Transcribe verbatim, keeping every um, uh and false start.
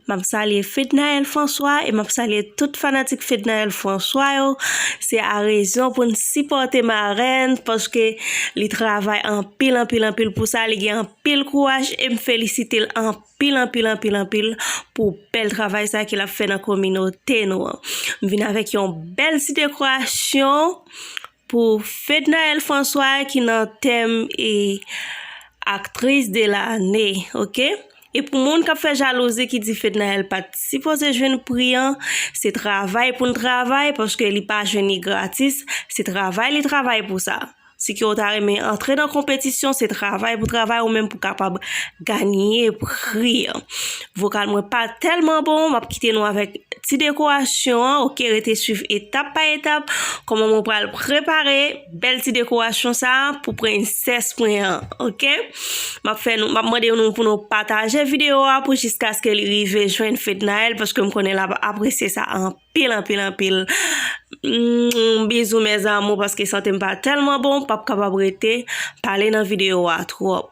M ap salye Fednaelle François e m ap salye tout fanatik Fednaelle François yo. Se a rezon pou n sipòte marèn paske li travay anpil, anpil, anpil pou sa. Li gen anpil kouraj e m felisite l anpil, anpil, anpil, anpil pou bèl travay sa ke l ap fè nan kominote nou an. M vin avèk yon bèl ti dekorasyon pou Fednaelle François ki nan tèm e aktris de lane, oke? E pou moun k ap fè jalouzi ki di Fednaelle pa t sipoze jwenn pri an, se travay pou l travay paske li pa jwenn li gratis, se travay li travay pou sa. Si ke w ta renmen antre nan konpetisyon, se travay pou travay ou menm pou kapab ganye pri an. Vokal mwen pa tèlman bon, m ap kite nou avèk ti dekorasyon an, oke, rete swiv etap pa etap kòman mwen pral prepare bèl ti dekorasyon sa a pou prensès mwen an, oke? M ap fè nou, m ap mande nou pou nou pataje videyo a pou jiskaske li rive jwenn Fednaelle paske m konnen l ap apresye sa anpil, anpil, anpil. Mm, bizou mes amours paske sante m pa tèlman bon, m p ap kapab rete pale nan videyo a twòp.